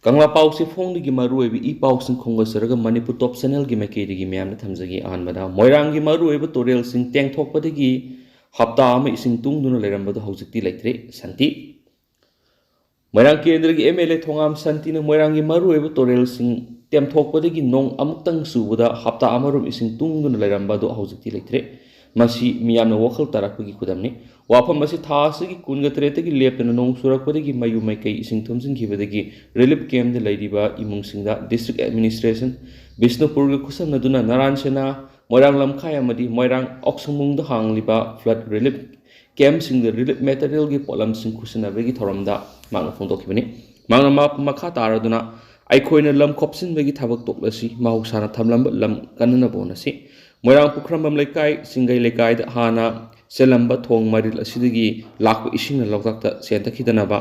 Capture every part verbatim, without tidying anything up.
ꯀꯪꯂꯥ ꯄꯥꯎꯆꯦ ꯐꯣꯡꯗꯒꯤ ꯃꯔꯨꯑꯣꯏꯕ ꯏ ꯄꯥꯎꯁꯤꯡ ꯈꯣꯝꯒꯠꯆꯔꯒ ꯃꯅꯤꯄꯨꯔ ꯇꯣꯞ ꯆꯦꯅꯦꯜꯒꯤ ꯃꯥꯏꯀꯩꯗꯒꯤ ꯃꯌꯥꯝꯗ ꯊꯝꯖꯒꯦ꯫ ꯑꯍꯥꯟꯕꯗ, ꯃꯣꯏꯔꯥꯡꯒꯤ ꯃꯔꯨꯑꯣꯏꯕ ꯇꯨꯔꯦꯜꯁꯤꯡ ꯇꯦꯝꯊꯣꯛꯄꯗꯒꯤ ꯍꯞꯇꯥ ꯑꯃ ꯏꯁꯤꯡ ꯇꯨꯡꯗꯨꯅ ꯂꯩꯔꯝꯕꯗꯨ ꯍꯧꯖꯤꯛꯇꯤ ꯂꯩꯇ꯭ꯔꯦ꯫ ꯁꯥꯟꯇꯤ꯫ ꯃꯣꯏꯔꯥꯡ ꯀꯦꯟꯗ꯭ꯔꯒꯤ ꯑꯦꯝ ꯑꯦꯜ ꯑꯦ ꯊꯣꯉꯥꯝ ꯁꯥꯟꯇꯤꯅ ꯃꯣꯏꯔꯥꯡꯒꯤ ꯃꯔꯨꯑꯣꯏꯕ ꯇꯨꯔꯦꯜꯁꯤꯡ ꯇꯦꯝꯊꯣꯛꯄꯗꯒꯤ ꯅꯣꯡ ꯑꯃꯨꯛꯇꯪ ꯆꯨꯕꯗ ꯍꯞꯇꯥ ꯑꯃꯔꯣꯝ ꯏꯁꯤꯡ ꯇꯨꯡꯗꯨꯅ ꯂꯩꯔꯝꯕ ꯑꯗꯨ ꯍꯧꯖꯤꯛꯇꯤ ꯂꯩꯇ꯭ꯔꯦ꯫ ꯃꯁꯤ ꯃꯤꯌꯥꯝꯅ ꯋꯥꯈꯜ ꯇꯥꯔꯛꯄꯒꯤ ꯈꯨꯗꯝꯅꯤ꯫ ꯋꯥꯐꯝ ꯑꯁꯤ ꯊꯥ ꯑꯁꯤꯒꯤ ꯀꯨꯟꯒ ꯇꯔꯦꯠꯇꯒꯤ ꯂꯦꯞꯇꯅ ꯅꯣꯡ ꯆꯨꯔꯛꯄꯗꯒꯤ ꯃꯌꯨꯝ ꯃꯩꯀꯩ ꯏꯁꯤꯡ ꯊꯨꯝꯖꯤꯟꯈꯤꯕꯗꯒꯤ ꯔꯤꯂꯤꯐ ꯀꯦꯝꯞꯇ ꯂꯩꯔꯤꯕ ꯏꯃꯨꯡꯁꯤꯡꯗ ꯗꯤꯁꯇ꯭ꯔꯤꯛ ꯑꯦꯗꯃꯤꯅꯤꯁꯇ꯭ꯔꯦꯁꯟ, ꯕꯤꯁꯅꯨꯄꯨꯔꯒꯤ ꯈꯨꯠꯁꯝꯅꯗꯨꯅ ꯅꯔꯥꯟ ꯁꯦꯅꯥ, ꯃꯣꯏꯔꯥꯡ ꯂꯝꯈꯥꯏ ꯑꯃꯗꯤ ꯃꯣꯏꯔꯥꯡ ꯑꯣꯛꯁꯪꯃꯨꯡꯗ ꯍꯥꯡꯂꯤꯕ ꯐ꯭ꯂꯗ ꯔꯤꯂꯤꯐ ꯀꯦꯝꯞꯁꯤꯡꯗ ꯔꯤꯂꯤꯐ ꯃꯦꯇꯔꯤꯌꯦꯜꯒꯤ ꯄꯣꯠꯂꯝꯁꯤꯡ ꯈꯨꯠꯁꯤꯟꯅꯕꯒꯤ ꯊꯧꯔꯝꯗ ꯃꯍꯥꯛꯅ ꯐꯣꯡꯗꯣꯛꯈꯤꯕꯅꯤ꯫ ꯃꯍꯥꯛꯅ ꯃꯍꯥꯛꯄꯨ ꯃꯈꯥ ꯇꯥꯔꯗꯨꯅ, "ꯑꯩꯈꯣꯏꯅ ꯂꯝ ꯈꯣꯞꯆꯤꯟꯕꯒꯤ ꯊꯕꯛ ꯇꯣꯛꯂꯁꯤ, ꯃꯍꯧꯁꯥꯅ ꯊꯝꯂꯝꯕ ꯂꯝ ꯀꯟꯅꯅꯕ ꯍꯣꯠꯅꯁꯤ꯫ ꯃꯣꯏꯔꯥꯡ ꯄꯨꯈ꯭ꯔꯝꯕꯝ ꯂꯩꯀꯥꯏ, ꯆꯤꯡꯒꯩ ꯂꯩꯀꯥꯏꯗ ꯍꯥꯟꯅ ꯆꯦꯜꯂꯝꯕ ꯊꯣꯡ ꯃꯔꯤꯜ ꯑꯁꯤꯗꯒꯤ ꯂꯥꯛꯄ ꯏꯁꯤꯡꯅ ꯂꯣꯛꯇꯥꯛꯇ ꯆꯦꯟꯊꯈꯤꯗꯅꯕ,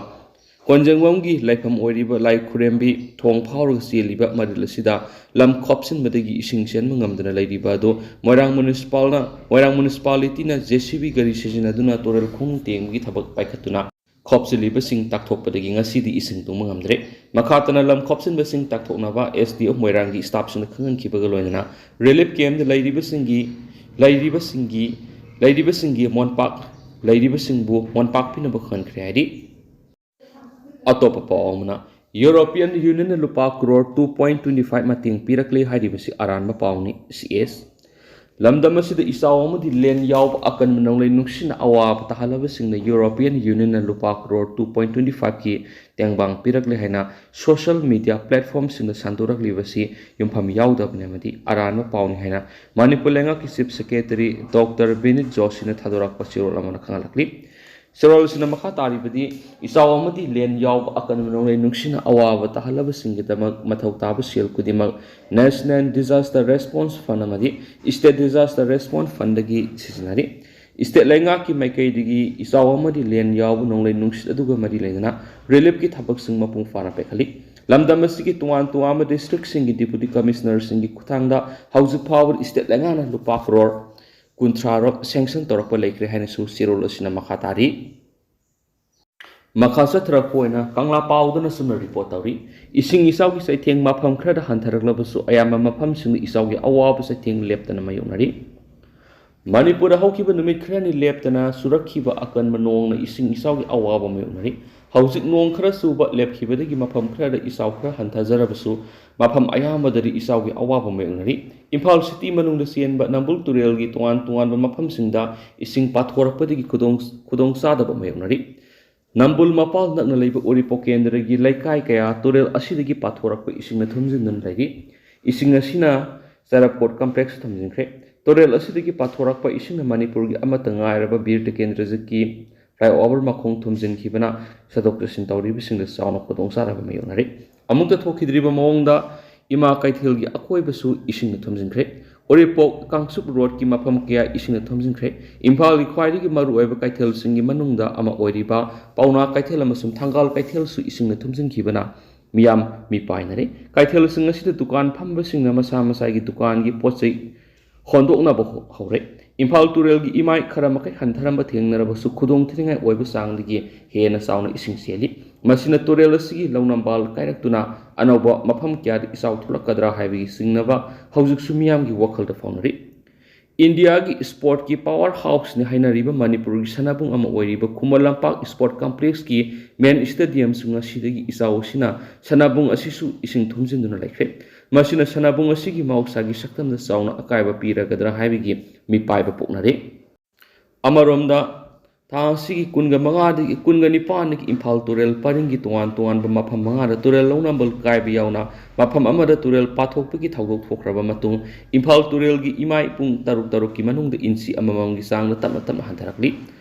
ꯀꯣꯟꯖꯪꯕꯝꯒꯤ ꯂꯩꯐꯝ ꯑꯣꯏꯔꯤꯕ ꯂꯥꯏ ꯈꯨꯔꯦꯝꯕꯤ ꯊꯣꯡ ꯐꯥꯎꯔꯒ ꯆꯦꯜꯂꯤꯕ ꯃꯔꯤꯜ ꯑꯁꯤꯗ ꯂꯝ ꯈꯣꯞꯆꯤꯟꯕꯗꯒꯤ ꯏꯁꯤꯡ ꯆꯦꯟꯕ ꯉꯝꯗꯅ ꯂꯩꯔꯤꯕ ꯑꯗꯨ ꯃꯣꯏꯔꯥꯡ ꯃ꯭ꯌꯨꯅꯤꯁꯤꯄꯥꯜꯅ, ꯃꯣꯏꯔꯥꯡ ꯃ꯭ꯌꯨꯅꯤꯁꯤꯄꯥꯂꯤꯇꯤꯅ ꯖꯦ ꯁꯤ ꯕꯤ ꯒꯥꯔꯤ ꯁꯤꯖꯤꯟꯅꯗꯨꯅ ꯇꯨꯔꯦꯜ ꯈꯣꯡ ꯇꯦꯡꯕꯒꯤ ꯊꯕꯛ ꯄꯥꯏꯈꯠꯇꯨꯅ ꯈꯣꯞꯆꯤꯜꯂꯤꯕꯁꯤꯡ ꯇꯥꯛꯊꯣꯛꯄꯗꯒꯤ ꯉꯁꯤꯗꯤ ꯏꯁꯤꯡ ꯇꯨꯡꯕ ꯉꯝꯗ꯭ꯔꯦ꯫ ꯃꯈꯥ ꯇꯥꯅ ꯂꯝ ꯈꯣꯞꯆꯤꯟꯕꯁꯤꯡ ꯇꯥꯛꯊꯣꯛꯅꯕ ꯑꯦꯁ ꯗꯤ ꯑꯣꯐ ꯃꯣꯏꯔꯥꯡꯒꯤ ꯁ꯭ꯇꯥꯐꯁꯤꯡꯅ ꯈꯪꯍꯟꯈꯤꯕꯒ ꯂꯣꯏꯅꯅ ꯔꯤꯂꯤꯐ ꯀꯦꯝꯞꯇ ꯂꯩꯔꯤꯕꯁꯤꯡꯒꯤ, ꯂꯩꯔꯤꯕꯁꯤꯡꯒꯤ, ꯂꯩꯔꯤꯕꯁꯤꯡꯒꯤ ꯃꯣꯟꯄꯥꯛ, ꯂꯩꯔꯤꯕꯁꯤꯡꯕꯨ ꯃꯣꯟꯄꯥꯛ ꯄꯤꯅꯕ ꯈꯪꯍꯟꯈ꯭ꯔꯦ" ꯍꯥꯏꯔꯤ꯫ ꯑꯇꯣꯞꯄ ꯄꯥꯎ ꯑꯃꯅ, ꯌꯨꯔꯣꯄꯤꯌꯟ ꯌꯨꯅꯤꯌꯟꯅ ꯂꯨꯄꯥ crore two point twenty five ꯃꯇꯦꯡ ꯄꯤꯔꯛꯂꯦ ꯍꯥꯏꯔꯤꯕꯁꯤ ꯑꯔꯥꯟꯕ ꯄꯥꯎꯅꯤ꯫ C S. ꯂꯝꯗꯝ ꯑꯁꯤꯗ ꯏꯆꯥꯎ ꯑꯃꯗꯤ ꯂꯦꯟ ꯌꯥꯎꯕ ꯑꯀꯟꯕ ꯅꯣꯡꯂꯩ ꯅꯨꯡꯁꯤꯠꯅ ꯑꯋꯥꯕ ꯇꯥꯍꯜꯂꯕꯁꯤꯡꯅ ꯌꯨꯔꯣꯄꯤꯌꯟ ꯌꯨꯅꯤꯌꯟꯅ ꯂꯨꯄꯥ ꯀ꯭ꯔꯣꯔ ꯇꯨ ꯄꯣꯏꯟ ꯇ꯭ꯋꯦꯟꯇꯤ ꯐꯥꯏꯚꯀꯤ ꯇꯦꯡꯕꯥꯡ ꯄꯤꯔꯛꯂꯦ ꯍꯥꯏꯅ ꯁꯣꯁꯤꯌꯦꯜ ꯃꯤꯗꯤꯌꯥ ꯄ꯭ꯂꯦꯠꯐꯣꯔꯝꯁꯤꯡꯗ ꯁꯟꯗꯣꯔꯛꯂꯤꯕꯁꯤ ꯌꯨꯝꯐꯝ ꯌꯥꯎꯗꯕꯅꯤ ꯑꯃꯗꯤ ꯑꯔꯥꯟꯕ ꯄꯥꯎꯅꯤ ꯍꯥꯏꯅ ꯃꯅꯤꯄꯨꯔ ꯂꯩꯉꯥꯛꯀꯤ ꯆꯤꯐ ꯁꯦꯀ꯭ꯔꯦꯇꯔꯤ ꯗꯣꯛꯇꯔ ꯕꯤꯅꯤꯠ ꯖꯣꯁꯤꯅ ꯊꯥꯗꯣꯔꯛꯄ ꯆꯦꯔꯣꯜ ꯑꯃꯅ ꯈꯪꯍꯜꯂꯛꯂꯤ꯫ ꯆꯦꯔꯣꯜ ꯑꯁꯤꯅ ꯃꯈꯥ ꯇꯥꯔꯤꯕꯗꯤ, ꯏꯆꯥꯎ ꯑꯃꯗꯤ ꯂꯦꯟ ꯌꯥꯎꯕ ꯑꯀꯟꯕ ꯅꯣꯡꯂꯩ ꯅꯨꯡꯁꯤꯠꯅ ꯑꯋꯥꯕ ꯇꯥꯍꯜꯂꯕꯁꯤꯡꯒꯤꯗꯃꯛ ꯃꯊꯧ ꯇꯥꯕ ꯁꯦꯜ ꯈꯨꯗꯤꯡꯃꯛ National Disaster Response Fund ꯑꯃꯗꯤ State Disaster Response Fundꯗꯒꯤ ꯁꯤꯖꯤꯟꯅꯔꯤ꯫ ꯁ꯭ꯇꯦꯠ ꯂꯩꯉꯥꯛꯀꯤ ꯃꯥꯏꯀꯩꯗꯒꯤ ꯏꯆꯥꯎ ꯑꯃꯗꯤ ꯂꯦꯟ ꯌꯥꯎꯕ ꯅꯣꯡꯂꯩ ꯅꯨꯡꯁꯤꯠ ꯑꯗꯨꯒ ꯃꯔꯤ ꯂꯩꯅꯅ ꯔꯤꯂꯤꯐꯀꯤ ꯊꯕꯛꯁꯤꯡ ꯃꯄꯨꯡ ꯐꯥꯅ ꯄꯥꯏꯈꯠꯂꯤ꯫ ꯂꯝꯗꯝ ꯑꯁꯤꯒꯤ ꯇꯣꯉꯥꯟ ꯇꯣꯉꯥꯟꯕ ꯗꯤꯁꯇ꯭ꯔꯤꯛꯁꯤꯡꯒꯤ ꯗꯤꯄꯨꯇꯤ ꯀꯃꯤꯁꯅꯔꯁꯤꯡꯒꯤ ꯈꯨꯠꯊꯥꯡꯗ ꯍꯧꯖꯤꯛ ꯐꯥꯎꯕꯗ ꯁ꯭ꯇꯦꯠ ꯂꯩꯉꯥꯛꯅ ꯂꯨꯄꯥ ꯀ꯭ꯔꯣꯔ ꯀꯨꯟꯊ꯭ꯔꯥ ꯔꯣꯝ ꯁꯦꯡꯁꯟ ꯇꯧꯔꯛꯄ ꯂꯩꯈ꯭ꯔꯦ ꯍꯥꯏꯅꯁꯨ ꯆꯦꯔꯣꯜ ꯑꯁꯤꯅ ꯃꯈꯥ ꯇꯥꯔꯤ꯫ ꯃꯈꯥ ꯆꯠꯊꯔꯛꯄ ꯑꯣꯏꯅ ꯀꯪꯂꯥ ꯄꯥꯎꯗꯅ ꯁꯨꯝꯅ ꯔꯤꯄꯣꯔꯠ ꯇꯧꯔꯤ꯫ ꯏꯁꯤꯡ ꯏꯆꯥꯎꯒꯤ ꯆꯩꯊꯦꯡ ꯃꯐꯝ ꯈꯔꯗ ꯍꯟꯊꯔꯛꯂꯕꯁꯨ ꯑꯌꯥꯝꯕ ꯃꯐꯝꯁꯤꯡꯗ ꯏꯆꯥꯎꯒꯤ ꯑꯋꯥꯕ ꯆꯩꯊꯦꯡ ꯂꯦꯞꯇꯅ ꯃꯥꯌꯣꯛꯅꯔꯤ꯫ ꯃꯅꯤꯄꯨꯔꯗ ꯍꯧꯈꯤꯕ ꯅꯨꯃꯤꯠ ꯈꯔꯅꯤ ꯂꯦꯞꯇꯅ ꯆꯨꯔꯛꯈꯤꯕ ꯑꯀꯟꯕ ꯅꯣꯡꯅ ꯏꯁꯤꯡ ꯏꯆꯥꯎꯒꯤ ꯑꯋꯥꯕ ꯃꯥꯌꯣꯛꯅꯔꯤ꯫ ꯍꯧꯖꯤꯛ ꯅꯣꯡ ꯈꯔ ꯆꯨꯕ ꯂꯦꯞꯈꯤꯕꯗꯒꯤ ꯃꯐꯝ ꯈꯔꯗ ꯏꯆꯥꯎ ꯈꯔ ꯍꯟꯊꯖꯔꯕꯁꯨ, ꯃꯐꯝ ꯑꯌꯥꯝꯕꯗꯗꯤ ꯏꯆꯥꯎꯒꯤ ꯑꯋꯥꯕ ꯃꯥꯌꯣꯛꯅꯔꯤ꯫ ꯏꯝꯐꯥꯜ ꯁꯤꯇꯤ ꯃꯅꯨꯡꯗ ꯆꯦꯟꯕ ꯅꯝꯕꯨꯜ ꯇꯨꯔꯦꯜꯒꯤ ꯇꯣꯉꯥꯟ ꯇꯣꯉꯥꯟꯕ ꯃꯐꯝꯁꯤꯡꯗ ꯏꯁꯤꯡ ꯄꯥꯊꯣꯔꯛꯄꯗꯒꯤ ꯈꯨꯗꯣꯡ ꯈꯨꯗꯣꯡꯆꯥꯗꯕ ꯃꯥꯌꯣꯛꯅꯔꯤ꯫ ꯅꯝꯕꯨꯜ ꯃꯄꯥꯜ ꯅꯛꯅ ꯂꯩꯕ ꯎꯔꯤꯄꯣꯛ ꯀꯦꯟꯗ꯭ꯔꯒꯤ ꯂꯩꯀꯥꯏ ꯀꯌꯥ ꯇꯨꯔꯦꯜ ꯑꯁꯤꯗꯒꯤ ꯄꯥꯊꯣꯔꯛꯄ ꯏꯁꯤꯡꯅ ꯊꯨꯝꯖꯤꯟꯗꯨꯅ ꯂꯩꯔꯤ꯫ ꯏꯁꯤꯡ ꯑꯁꯤꯅ ꯆꯔꯞꯀꯣꯠ ꯀꯝꯄ꯭ꯂꯦꯛꯁ ꯊꯨꯝꯖꯤꯟꯈ꯭ꯔꯦ꯫ ꯇꯨꯔꯦꯜ ꯑꯁꯤꯗꯒꯤ ꯄꯥꯊꯣꯔꯛꯄ ꯏꯁꯤꯡꯅ ꯃꯅꯤꯄꯨꯔꯒꯤ ꯑꯃꯠꯇ ꯉꯥꯏꯔꯕ ꯕꯤꯔ ꯇꯤꯀꯦꯟꯗ꯭ꯔꯖꯤꯠꯀꯤ ꯐ꯭ꯂꯥꯏꯑꯣꯚꯔ ꯃꯈꯣꯡ ꯊꯨꯝꯖꯤꯟꯈꯤꯕꯅ ꯆꯠꯊꯣꯛ ꯆꯠꯁꯤꯟ ꯇꯧꯔꯤꯕꯁꯤꯡꯗ ꯆꯥꯎꯅ ꯈꯨꯗꯣꯡꯆꯥꯗꯕ ꯃꯥꯌꯣꯛꯅꯔꯤ꯫ ꯑꯃꯨꯛꯇ ꯊꯣꯛꯈꯤꯗ꯭ꯔꯤꯕ ꯃꯑꯣꯡꯗ ꯏꯃꯥ ꯀꯩꯊꯦꯜꯒꯤ ꯑꯀꯣꯏꯕꯁꯨ ꯏꯁꯤꯡꯅ ꯊꯨꯝꯖꯤꯟꯈ꯭ꯔꯦ꯫ ꯎꯔꯤꯄꯣꯛ ꯀꯥꯡꯆꯨꯞ ꯔꯣꯗꯀꯤ ꯃꯐꯝ ꯀꯌꯥ ꯏꯁꯤꯡꯅ ꯊꯨꯝꯖꯤꯟꯈ꯭ꯔꯦ꯫ ꯏꯝꯐꯥꯜꯒꯤ ꯈ꯭ꯋꯥꯏꯗꯒꯤ ꯃꯔꯨꯑꯣꯏꯕ ꯀꯩꯊꯦꯜꯁꯤꯡꯒꯤ ꯃꯅꯨꯡꯗ ꯑꯃ ꯑꯣꯏꯔꯤꯕ ꯄꯥꯎꯅꯥ ꯀꯩꯊꯦꯜ ꯑꯃꯁꯨꯡ ꯊꯪꯒꯥꯜ ꯀꯩꯊꯦꯜꯁꯨ ꯏꯁꯤꯡꯅ ꯊꯨꯝꯖꯤꯟꯈꯤꯕꯅ ꯃꯤꯌꯥꯝ ꯃꯤꯄꯥꯏꯅꯔꯦ꯫ ꯀꯩꯊꯦꯜꯁꯤꯡ ꯑꯁꯤꯗ ꯗꯨꯀꯥꯟ ꯐꯝꯕꯁꯤꯡꯅ ꯃꯁꯥ ꯃꯁꯥꯒꯤ ꯗꯨꯀꯥꯟꯒꯤ ꯄꯣꯠ ꯆꯩ ꯍꯣꯟꯗꯣꯛꯅꯕ ꯍꯧ-, ꯍꯧꯔꯦ꯫ ꯏꯝꯐꯥꯜ ꯇꯨꯔꯦꯜꯒꯤ ꯏꯃꯥꯏ ꯈꯔ ꯃꯈꯩ ꯍꯟꯊꯔꯝꯕ ꯊꯦꯡꯅꯔꯕꯁꯨ ꯈꯨꯗꯣꯡ ꯊꯤꯅꯤꯡꯉꯥꯏ ꯑꯣꯏꯕ ꯆꯥꯡꯗꯒꯤ ꯍꯦꯟꯅ ꯆꯥꯎꯅ ꯏꯁꯤꯡ ꯆꯦꯜꯂꯤ꯫ ꯃꯁꯤꯅ ꯇꯨꯔꯦꯜ ꯑꯁꯤꯒꯤ ꯂꯧꯅꯝꯕꯥꯜ ꯀꯥꯏꯔꯛꯇꯨꯅ ꯑꯅꯧꯕ ꯃꯐꯝ ꯀꯌꯥꯗ ꯏꯆꯥꯎ ꯊꯣꯛꯂꯛꯀꯗ꯭ꯔꯥ ꯍꯥꯏꯕꯒꯤ ꯆꯤꯡꯅꯕ ꯍꯧꯖꯤꯛꯁꯨ ꯃꯤꯌꯥꯝꯒꯤ ꯋꯥꯈꯜꯗ ꯐꯥꯎꯅꯔꯤ꯫ ꯏꯟꯗꯤꯌꯥꯒꯤ ꯏꯁꯄꯣꯔꯠꯀꯤ ꯄꯥꯋꯔ ꯍꯥꯎꯁꯅꯤ ꯍꯥꯏꯅꯔꯤꯕ ꯃꯅꯤꯄꯨꯔꯒꯤ ꯁꯥꯟꯅꯕꯨꯡ ꯑꯃ ꯑꯣꯏꯔꯤꯕ ꯈꯨꯃꯟ ꯂꯝꯄꯥꯛ ꯏꯁꯄꯣꯔꯠ ꯀꯝꯄ꯭ꯂꯦꯛꯁꯀꯤ ꯃꯦꯟ ꯏꯁꯇꯦꯗꯤꯌꯝꯁꯨ ꯉꯁꯤꯗꯒꯤ ꯏꯆꯥꯎ ꯑꯁꯤꯅ ꯁꯥꯟꯅꯕꯨꯡ ꯑꯁꯤꯁꯨ ꯏꯁꯤꯡ ꯊꯨꯝꯖꯤꯟꯗꯨꯅ ꯂꯩꯈ꯭ꯔꯦ꯫ ꯃꯁꯤꯅ ꯁꯥꯟꯅꯕꯨꯡ ꯑꯁꯤꯒꯤ ꯃꯍꯧꯁꯥꯒꯤ ꯁꯛꯇꯝꯗ ꯆꯥꯎꯅ ꯑꯀꯥꯏꯕ ꯄꯤꯔꯒꯗ꯭ꯔꯥ ꯍꯥꯏꯕꯒꯤ ꯃꯤꯄꯥꯏꯕ ꯄꯣꯛꯅꯔꯤ꯫ ꯑꯃꯔꯣꯝꯗ, ꯊꯥ ꯑꯁꯤꯒꯤ ꯀꯨꯟꯒ ꯃꯉꯥꯗꯒꯤ ꯀꯨꯟꯒ ꯅꯤꯄꯥꯟꯗꯒꯤ ꯏꯝꯐꯥꯜ ꯇꯨꯔꯦꯜ ꯄꯔꯤꯡꯒꯤ ꯇꯣꯉꯥꯟ ꯇꯣꯉꯥꯟꯕ ꯃꯐꯝ ꯃꯉꯥꯗ ꯇꯨꯔꯦꯜ ꯂꯧꯅꯝꯕꯥꯜ ꯀꯥꯏꯕ ꯌꯥꯎꯅ ꯃꯐꯝ ꯑꯃꯗ ꯇꯨꯔꯦꯜ ꯄꯥꯊꯣꯛꯄꯒꯤ ꯊꯧꯗꯣꯛ ꯊꯣꯛꯈ꯭ꯔꯕ ꯃꯇꯨꯡ, ꯏꯝꯐꯥꯜ ꯇꯨꯔꯦꯜꯒꯤ ꯏꯃꯥꯏ ꯄꯨꯡ ꯇꯔꯨꯛ ꯇꯔꯨꯛꯀꯤ ꯃꯅꯨꯡꯗ ꯏꯟꯆꯤ ꯑꯃꯃꯝꯒꯤ ꯆꯥꯡꯗ ꯇꯞꯅ ꯇꯞꯅ ꯍꯟꯊꯔꯛꯂꯤ꯫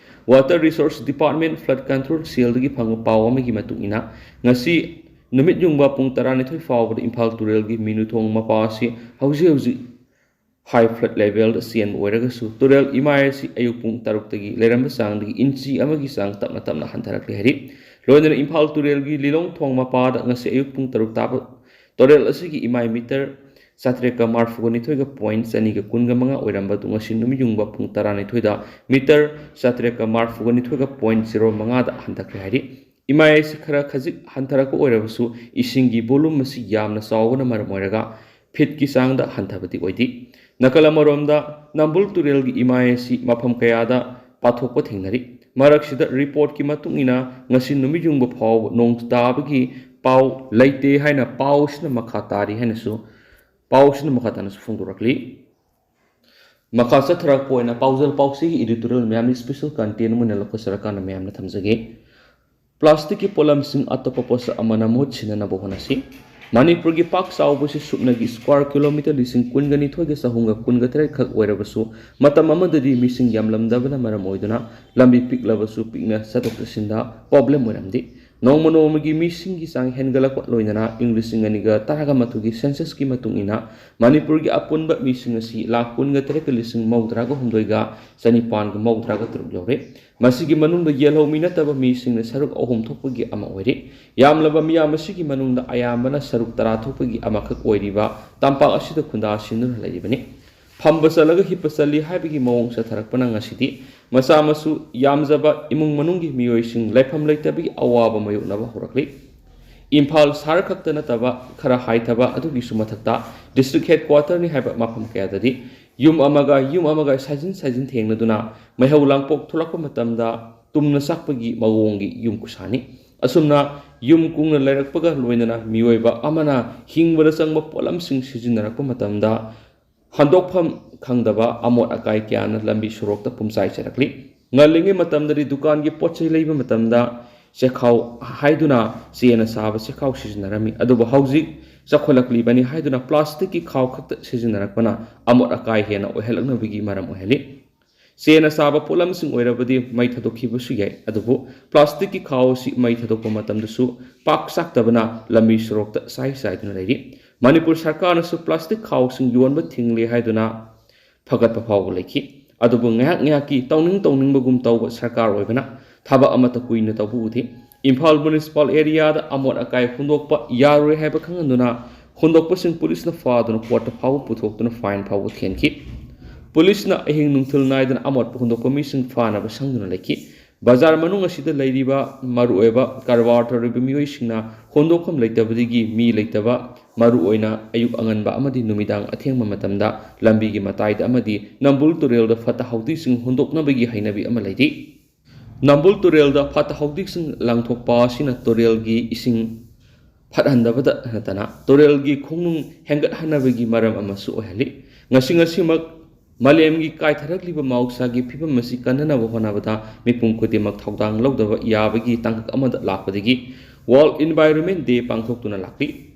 Water Resource Department Flood Control Cellꯗꯒꯤ ꯐꯪꯕ ꯄꯥꯎ ꯑꯃꯒꯤ ꯃꯇꯨꯡ ꯏꯟꯅ, ꯉꯁꯤ ꯅꯨꯃꯤꯠ ꯌꯨꯡꯕ ꯄꯨꯡ ꯇꯔꯥꯅꯤꯊꯣꯏ ꯐꯥꯎꯕꯗ ꯏꯝꯐꯥꯜ ꯇꯨꯔꯦꯜꯒꯤ ꯃꯤꯅꯨꯊꯣꯡ ꯃꯄꯥ ꯑꯁꯤ ꯍꯧꯖꯤꯛ ꯍꯧꯖꯤꯛ ꯍꯥꯏ ꯐ꯭ꯂꯗ ꯂꯦꯚꯦꯜꯗ ꯆꯦꯟꯕ ꯑꯣꯏꯔꯒꯁꯨ, ꯇꯨꯔꯦꯜ ꯏꯃꯥꯏ ꯑꯁꯤ ꯑꯌꯨꯛ ꯄꯨꯡ ꯇꯔꯨꯛꯇꯒꯤ ꯂꯩꯔꯝꯕ ꯆꯥꯡꯗꯒꯤ ꯏꯟꯆꯤ ꯑꯃꯒꯤ ꯆꯥꯡ ꯇꯞꯅ ꯇꯞꯅ ꯍꯟꯊꯔꯛꯂꯦ ꯍꯥꯏꯔꯤ꯫ ꯂꯣꯏꯅꯅ ꯏꯝꯐꯥꯜ ꯇꯨꯔꯦꯜꯒꯤ ꯂꯤꯂꯣꯡ ꯊꯣꯡ ꯃꯄꯥꯗ ꯉꯁꯤ ꯑꯌꯨꯛ ꯄꯨꯡ ꯇꯔꯨꯛ ꯇꯥꯕ ꯇꯨꯔꯦꯜ ꯑꯁꯤꯒꯤ ꯏꯃꯥꯏ ꯃꯤꯇꯔ ꯆꯥꯇ꯭ꯔꯦꯠꯀ ꯃꯔꯐꯨꯒ ꯅꯤꯊꯣꯏꯒ ꯄꯣꯏꯟ ꯆꯅꯤꯒ ꯀꯨꯟꯒ ꯃꯉꯥ ꯑꯣꯏꯔꯝꯕ ꯑꯗꯨ ꯉꯁꯤ ꯅꯨꯃꯤꯠ ꯌꯨꯡꯕ ꯄꯨꯡ ꯇꯔꯥꯅꯤꯊꯣꯏꯗ ꯃꯤꯇꯔ ꯆꯥꯇ꯭ꯔꯦꯠꯀ ꯃꯔꯐꯨꯒ ꯅꯤꯊꯣꯏꯒ ꯄꯣꯏꯟ ꯖꯤꯔꯣ ꯃꯉꯥꯗ ꯍꯟꯊꯈ꯭ꯔꯦ ꯍꯥꯏꯔꯤ꯫ ꯏꯃꯥꯏ ꯑꯁꯤ ꯈꯔ ꯈꯖꯤꯛ ꯍꯟꯊꯔꯛꯄ ꯑꯣꯏꯔꯕꯁꯨ, ꯏꯁꯤꯡꯒꯤ volume ꯑꯁꯤ ꯌꯥꯝꯅ ꯆꯥꯎꯕꯅ ꯃꯔꯝ ꯑꯣꯏꯔꯒ feetꯀꯤ ꯆꯥꯡꯗ ꯍꯟꯊꯕꯗꯤ ꯑꯣꯏꯗꯦ꯫ ꯅꯥꯀꯜ ꯑꯃꯔꯣꯝꯗ, ꯅꯝꯕꯨꯜ ꯇꯨꯔꯦꯜꯒꯤ ꯏꯃꯥꯏ ꯑꯁꯤ ꯃꯐꯝ ꯀꯌꯥꯗ ꯄꯥꯊꯣꯛꯄ ꯊꯦꯡꯅꯔꯤ꯫ ꯃꯔꯛꯁꯤꯗ, reportꯀꯤ ꯃꯇꯨꯡ ꯏꯟꯅ, ꯉꯁꯤ ꯅꯨꯃꯤꯠ ꯌꯨꯡꯕ ꯐꯥꯎꯕ ꯅꯣꯡ ꯇꯥꯕꯒꯤ ꯄꯥꯎ ꯂꯩꯇꯦ ꯍꯥꯏꯅ ꯄꯥꯎꯁꯤꯅ ꯃꯈꯥ ꯇꯥꯔꯤ ꯍꯥꯏꯅꯁꯨ, ꯄꯥꯎꯁꯤꯅ ꯃꯈꯥ ꯇꯥꯅꯁꯨ ꯐꯣꯡꯗꯣꯔꯛꯂꯤ꯫ ꯃꯈꯥ ꯆꯠꯊꯔꯛꯄ ꯑꯣꯏꯅ ꯄꯥꯎꯖꯦꯜ ꯄꯥꯎꯆꯦꯒꯤ editorial ꯃꯌꯥꯝꯒꯤ special content ꯑꯃ ꯑꯣꯏꯅ ꯂꯧꯈꯠꯆꯔꯀꯥꯟꯗ ꯃꯌꯥꯝꯅ ꯊꯝꯖꯒꯦ꯫ Plasticꯀꯤ ꯄꯣꯠꯂꯝꯁꯤꯡ ꯑꯇꯣꯞꯄ ꯄꯣꯠꯁꯛ ꯑꯃꯅ ꯃꯍꯨꯠ ꯁꯤꯟꯅꯅꯕ ꯍꯣꯠꯅꯁꯤ꯫ ꯃꯅꯤꯄꯨꯔꯒꯤ ꯄꯥꯛ ꯆꯥꯎꯕꯁꯤ ꯁꯨꯞꯅꯒꯤ square kilometre ꯂꯤꯁꯤꯡ ꯀꯨꯟꯒ ꯅꯤꯊꯣꯏꯒ ꯆꯍꯨꯝꯒ ꯀꯨꯟꯒ ꯇꯔꯦꯠ ꯈꯛ ꯑꯣꯏꯔꯕꯁꯨ, ꯃꯇꯝ ꯑꯃꯗꯗꯤ ꯃꯤꯁꯤꯡ ꯌꯥꯝꯂꯝꯗꯕꯅ ꯃꯔꯝ ꯑꯣꯏꯗꯨꯅ ꯂꯝꯕꯤ ꯄꯤꯛꯂꯕꯁꯨ ꯄꯤꯛꯅ ꯆꯠꯊꯣꯛ ꯆꯠꯁꯤꯟꯗ problem ꯑꯣꯏꯔꯝꯗꯦ꯫ ꯅꯣꯡꯃ ꯅꯣꯡꯃꯒꯤ ꯃꯤꯁꯤꯡꯒꯤ ꯆꯥꯡ ꯍꯦꯟꯒꯠꯂꯛꯄ ꯂꯣꯏꯅꯅ ꯏꯪ ꯂꯤꯁꯤꯡ ꯑꯅꯤꯒ ꯇꯔꯥꯃꯥꯊꯣꯏꯒꯤ censusꯀꯤ ꯃꯇꯨꯡ ꯏꯟꯅ, ꯃꯅꯤꯄꯨꯔꯒꯤ ꯑꯄꯨꯟꯕ ꯃꯤꯁꯤꯡ ꯑꯁꯤ ꯂꯥꯈ ꯀꯨꯟꯒ ꯇꯔꯦꯠꯀ ꯂꯤꯁꯤꯡ ꯃꯧꯗ꯭ꯔꯥꯒ ꯍꯨꯝꯗꯣꯏꯒ ꯆꯅꯤꯄꯥꯟꯒ ꯃꯧꯗ꯭ꯔꯥꯒ ꯇꯔꯨꯛ ꯌꯧꯔꯦ꯫ ꯃꯁꯤꯒꯤ ꯃꯅꯨꯡꯗ ꯌꯦꯜꯍꯧꯃꯤ ꯅꯠꯇꯕ ꯃꯤꯁꯤꯡꯅ ꯁꯔꯨꯛ ꯑꯍꯨꯝ ꯊꯣꯛꯄꯒꯤ ꯑꯃ ꯑꯣꯏꯔꯤ꯫ ꯌꯥꯝꯂꯕ ꯃꯤꯌꯥꯝ ꯑꯁꯤꯒꯤ ꯃꯅꯨꯡꯗ ꯑꯌꯥꯝꯕꯅ ꯁꯔꯨꯛ ꯇꯔꯥ ꯊꯣꯛꯄꯒꯤ ꯑꯃꯈꯛ ꯑꯣꯏꯔꯤꯕ ꯇꯝꯄꯥꯛ ꯑꯁꯤꯗ ꯈꯨꯟꯗꯥ ꯁꯤꯡꯗꯨꯅ ꯂꯩꯔꯤꯕꯅꯤ꯫ ꯐꯝꯕ ꯆꯠꯂꯒ ꯍꯤꯞꯄ ꯆꯠꯂꯤ ꯍꯥꯏꯕꯒꯤ ꯃꯑꯣꯡ ꯆꯠꯊꯔꯛꯄꯅ ꯉꯁꯤꯗꯤ ꯃꯆꯥ ꯃꯁꯨ ꯌꯥꯝꯖꯕ ꯏꯃꯨꯡ ꯃꯅꯨꯡꯒꯤ ꯃꯤꯑꯣꯏꯁꯤꯡ ꯂꯩꯐꯝ ꯂꯩꯇꯕꯒꯤ ꯑꯋꯥꯕ ꯃꯥꯌꯣꯛꯅꯕ ꯍꯧꯔꯛꯂꯤ꯫ ꯏꯝꯐꯥꯜ ꯁꯍꯔ ꯈꯛꯇ ꯅꯠꯇꯕ, ꯈꯔ ꯍꯥꯏꯊꯕ ꯑꯗꯨꯒꯤꯁꯨ ꯃꯊꯛꯇ, district headquarterꯅꯤ ꯍꯥꯏꯕ ꯃꯐꯝ ꯀꯌꯥꯗꯗꯤ ꯌꯨꯝ ꯑꯃꯒ ꯌꯨꯝ ꯑꯃꯒ ꯁꯥꯏꯖꯤꯟ ꯁꯥꯏꯖꯤꯟ ꯊꯦꯡꯅꯗꯨꯅ ꯃꯩꯍꯧ ꯂꯥꯡꯄꯣꯛ ꯊꯣꯛꯂꯛꯄ ꯃꯇꯝꯗ ꯇꯨꯝꯅ ꯆꯥꯛꯄꯒꯤ ꯃꯑꯣꯡꯒꯤ ꯌꯨꯝ ꯈꯨꯁꯥꯅꯤ꯫ ꯑꯁꯨꯝꯅ ꯌꯨꯝ ꯀꯨꯡꯅ ꯂꯩꯔꯛꯄꯒ ꯂꯣꯏꯅꯅ ꯃꯤꯑꯣꯏꯕ ꯑꯃꯅ ꯍꯤꯡꯕꯗ ꯆꯪꯕ ꯄꯣꯠꯂꯝꯁꯤꯡ ꯁꯤꯖꯤꯟꯅꯔꯛꯄ ꯃꯇꯝꯗ ꯍꯟꯗꯣꯛꯐꯝ ꯈꯪꯗꯕ ꯑꯃꯣꯠ ꯑꯀꯥꯏ ꯀꯌꯥꯅ ꯂꯝꯕꯤ ꯁꯣꯔꯣꯛꯇ ꯄꯨꯝꯆꯥꯏ ꯆꯥꯏꯔꯛꯂꯤ꯫ ꯉꯜꯂꯤꯉꯩ ꯃꯇꯝꯗꯗꯤ ꯗꯨꯀꯥꯟꯒꯤ ꯄꯣꯠ ꯆꯩ ꯂꯩꯕ ꯃꯇꯝꯗ ꯆꯦꯈꯥꯎ ꯍꯥꯏꯗꯨꯅ ꯆꯦꯅ ꯁꯥꯕ ꯆꯦꯈꯥꯎ ꯁꯤꯖꯤꯟꯅꯔꯝꯃꯤ, ꯑꯗꯨꯕꯨ ꯍꯧꯖꯤꯛ ꯆꯥꯎꯈꯠꯂꯛꯂꯤꯕꯅꯤ ꯍꯥꯏꯗꯨꯅ plasticꯀꯤ ꯈꯥꯎ ꯈꯛꯇ ꯁꯤꯖꯤꯟꯅꯔꯛꯄꯅ ꯑꯃꯣꯠ ꯑꯀꯥꯏ ꯍꯦꯟꯅ ꯑꯣꯏꯍꯜꯂꯛꯅꯕꯒꯤ ꯃꯔꯝ ꯑꯣꯏꯍꯜꯂꯤ꯫ ꯆꯦꯅ ꯁꯥꯕ ꯄꯣꯠꯂꯝꯁꯤꯡ ꯑꯣꯏꯔꯕꯗꯤ ꯃꯩ ꯊꯥꯗꯣꯛꯈꯤꯕꯁꯨ ꯌꯥꯏ, ꯑꯗꯨꯕꯨ plasticꯀꯤ ꯈꯥꯎ ꯑꯁꯤ ꯃꯩ ꯊꯥꯗꯣꯛꯄ ꯃꯇꯝꯗꯁꯨ ꯄꯥꯛ ꯆꯥꯛꯇꯕꯅ ꯂꯝꯕꯤ ꯁꯣꯔꯣꯛꯇ ꯆꯥꯏ ꯆꯥꯏꯗꯨꯅ ꯂꯩꯔꯤ꯫ ꯃꯅꯤꯄꯨꯔ ꯁꯔꯀꯥꯔꯅꯁꯨ plastic ꯈꯥꯎꯁꯤꯡ ꯌꯣꯟꯕ ꯊꯤꯡꯂꯦ ꯍꯥꯏꯗꯨꯅ ꯐꯒꯠꯄ ꯐꯥꯎꯕ ꯂꯩꯈꯤ꯫ ꯑꯗꯨꯕꯨ ꯉꯥꯏꯍꯥꯛ ꯉꯥꯏꯍꯥꯛꯀꯤ ꯇꯧꯅꯤꯡ ꯇꯧꯅꯤꯡꯕꯒꯨꯝ ꯇꯧꯕ ꯁꯔꯀꯥꯔ ꯑꯣꯏꯕꯅ ꯊꯕꯛ ꯑꯃꯠꯇ ꯀꯨꯏꯅ ꯇꯧꯕ ꯎꯗꯦ꯫ ꯏꯝꯐꯥꯜ municipal areaꯗ ꯑꯃꯣꯠ ꯑꯀꯥꯏ ꯍꯨꯟꯗꯣꯛꯄ ꯌꯥꯔꯣꯏ ꯍꯥꯏꯕ ꯈꯪꯍꯟꯗꯨꯅ ꯍꯨꯟꯗꯣꯛꯄꯁꯤꯡ ꯄꯨꯂꯤꯁꯅ ꯐꯥꯗꯨꯅ courtꯇ ꯐꯥꯎꯕ ꯄꯨꯊꯣꯛꯇꯨꯅ fine ꯐꯥꯎꯕ ꯊꯤꯍꯟꯈꯤ꯫ ꯄꯨꯂꯤꯁꯅ ꯑꯍꯤꯡ ꯅꯨꯡꯊꯤꯜ ꯅꯥꯏꯗꯅ ꯑꯃꯣꯠꯄ ꯍꯨꯟꯗꯣꯛꯄ ꯃꯤꯁꯤꯡ ꯐꯥꯅꯕ ꯁꯪꯗꯨꯅ ꯂꯩꯈꯤ꯫ ꯕꯖꯥꯔ ꯃꯅꯨꯡ ꯑꯁꯤꯗ ꯂꯩꯔꯤꯕ ꯃꯔꯨꯑꯣꯏꯕ ꯀꯔꯕꯥꯔ ꯇꯧꯔꯤꯕ ꯃꯤꯑꯣꯏꯁꯤꯡꯅ ꯍꯣꯟꯗꯣꯛꯐꯝ ꯂꯩꯇꯕꯗꯒꯤ ꯃꯤ ꯂꯩꯇꯕ, ꯃꯔꯨꯑꯣꯏꯅ ꯑꯌꯨꯛ ꯑꯉꯟꯕ ꯑꯃꯗꯤ ꯅꯨꯃꯤꯗꯥꯡ ꯑꯊꯦꯡꯕ ꯃꯇꯝꯗ ꯂꯝꯕꯤꯒꯤ ꯃꯇꯥꯏꯗ ꯑꯃꯗꯤ ꯅꯝꯕꯨꯜ ꯇꯨꯔꯦꯜꯗ ꯐꯠꯇ ꯍꯥꯎꯗꯤꯁꯤꯡ ꯍꯨꯟꯗꯣꯛꯅꯕꯒꯤ ꯍꯩꯅꯕꯤ ꯑꯃ ꯂꯩꯔꯤ꯫ ꯅꯝꯕꯨꯜ ꯇꯨꯔꯦꯜꯗ ꯐꯠꯇ ꯍꯥꯎꯗꯤꯁꯤꯡ ꯂꯪꯊꯣꯛꯄ ꯑꯁꯤꯅ ꯇꯨꯔꯦꯜꯒꯤ ꯏꯁꯤꯡ ꯐꯠꯍꯟꯗꯕꯗ ꯅꯠꯇꯅ ꯇꯨꯔꯦꯜꯒꯤ ꯈꯣꯡꯅꯨꯡ ꯍꯦꯟꯒꯠꯍꯟꯅꯕꯒꯤ ꯃꯔꯝ ꯑꯃꯁꯨ ꯑꯣꯏꯍꯜꯂꯤ꯫ ꯉꯁꯤ ꯉꯁꯤꯃꯛ ꯃꯥꯂꯦꯝꯒꯤ ꯀꯥꯏꯊꯔꯛꯂꯤꯕ ꯃꯍꯧꯁꯥꯒꯤ ꯐꯤꯕꯝ ꯑꯁꯤ ꯀꯟꯅꯅꯕ ꯍꯣꯠꯅꯕꯗ ꯃꯤꯄꯨꯝ ꯈꯨꯗꯤꯡꯃꯛ ꯊꯧꯗꯥꯡ ꯂꯧꯗꯕ ꯌꯥꯕꯒꯤ ꯇꯥꯡꯀꯛ ꯑꯃꯗ ꯂꯥꯛꯄꯗꯒꯤ World Environment Day ꯄꯥꯡꯊꯣꯛꯇꯨꯅ ꯂꯥꯛꯂꯤ꯫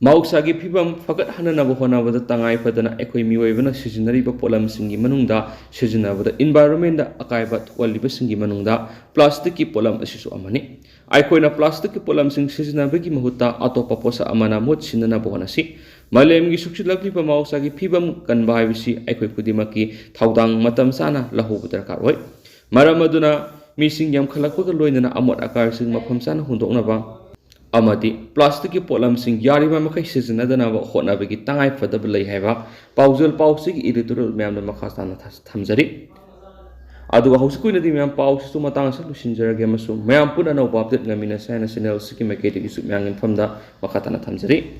ꯃꯍꯧꯁꯥꯒꯤ ꯐꯤꯕꯝ ꯐꯒꯠꯍꯟꯅꯅꯕ ꯍꯣꯠꯅꯕꯗ ꯇꯉꯥꯏ ꯐꯗꯅ ꯑꯩꯈꯣꯏ ꯃꯤꯑꯣꯏꯕꯅ ꯁꯤꯖꯤꯟꯅꯔꯤꯕ ꯄꯣꯠꯂꯝꯁꯤꯡꯒꯤ ꯃꯅꯨꯡꯗ ꯁꯤꯖꯤꯟꯅꯕꯗ environment ꯑꯀꯥꯏꯕ ꯊꯣꯛꯍꯜꯂꯤꯕꯁꯤꯡꯒꯤ ꯃꯅꯨꯡꯗ plastic ꯀꯤ ꯄꯣꯠꯂꯝ ꯑꯁꯤꯁꯨ ꯑꯃꯅꯤ꯫ ꯑꯩꯈꯣꯏꯅ plastic ꯀꯤ ꯄꯣꯠꯂꯝꯁꯤꯡ ꯁꯤꯖꯤꯟꯅꯕꯒꯤ ꯃꯍꯨꯠꯇ ꯑꯇꯣꯞꯄ ꯄꯣꯠꯁꯛ ꯑꯃꯅ ꯃꯍꯨꯠ ꯁꯤꯟꯅꯅꯕ ꯍꯣꯠꯅꯁꯤ꯫ ꯃꯥꯂꯦꯝꯒꯤ ꯁꯣꯛꯆꯤꯜꯂꯛꯂꯤꯕ ꯃꯍꯧꯁꯥꯒꯤ ꯐꯤꯕꯝ ꯀꯟꯕ ꯍꯥꯏꯕꯁꯤ ꯑꯩꯈꯣꯏ ꯈꯨꯗꯤꯡꯃꯛꯀꯤ ꯊꯧꯗꯥꯡ ꯃꯇꯝ ꯆꯥꯅ ꯂꯧꯍꯧꯕ ꯗꯔꯀꯥꯔ ꯑꯣꯏ꯫ ꯃꯔꯝ ꯑꯗꯨꯅ ꯃꯤꯁꯤꯡ ꯌꯥꯝꯈꯠꯂꯛꯄꯒ ꯂꯣꯏꯅꯅ ꯑꯃꯣꯠ ꯑꯀꯥꯏꯁꯤꯡ ꯃꯐꯝ ꯆꯥꯅ ꯍꯨꯟꯗꯣꯛꯅꯕ ꯑꯃꯗꯤ plastic ꯀꯤ ꯄꯣꯠꯂꯝꯁꯤꯡ ꯌꯥꯔꯤꯕ ꯃꯈꯩ ꯁꯤꯖꯤꯟꯅꯗꯅꯕ ꯍꯣꯠꯅꯕꯒꯤ ꯇꯉꯥꯏ ꯐꯗꯕ ꯂꯩ ꯍꯥꯏꯕ ꯄꯥꯎꯖꯦꯜ ꯄꯥꯎꯆꯦꯒꯤ editorial ꯃꯌꯥꯝꯗ ꯃꯈꯥ ꯇꯥꯅ ꯊ-, ꯊꯝꯖꯔꯤ꯫ ꯑꯗꯨꯒ ꯍꯧꯖꯤꯛꯀꯤ ꯑꯣꯏꯅꯗꯤ ꯃꯌꯥꯝ ꯄꯥꯎꯁꯤꯁꯨ ꯃꯇꯥꯡ ꯑꯁꯤꯗ ꯂꯣꯏꯁꯤꯟꯖꯔꯒꯦ ꯑꯃꯁꯨꯡ ꯃꯌꯥꯝ ꯄꯨꯟꯅ ꯑꯅꯧꯕ update ꯉꯥꯏꯃꯤꯟꯅꯁꯦ ꯍꯥꯏꯅ channel ꯑꯁꯤꯒꯤ ꯃꯥꯏꯀꯩꯗꯒꯤꯁꯨ ꯃꯌꯥꯝꯒꯤ ꯃꯐꯝꯗ ꯃꯈꯥ ꯇꯥꯅ ꯊꯝꯖꯔꯤ꯫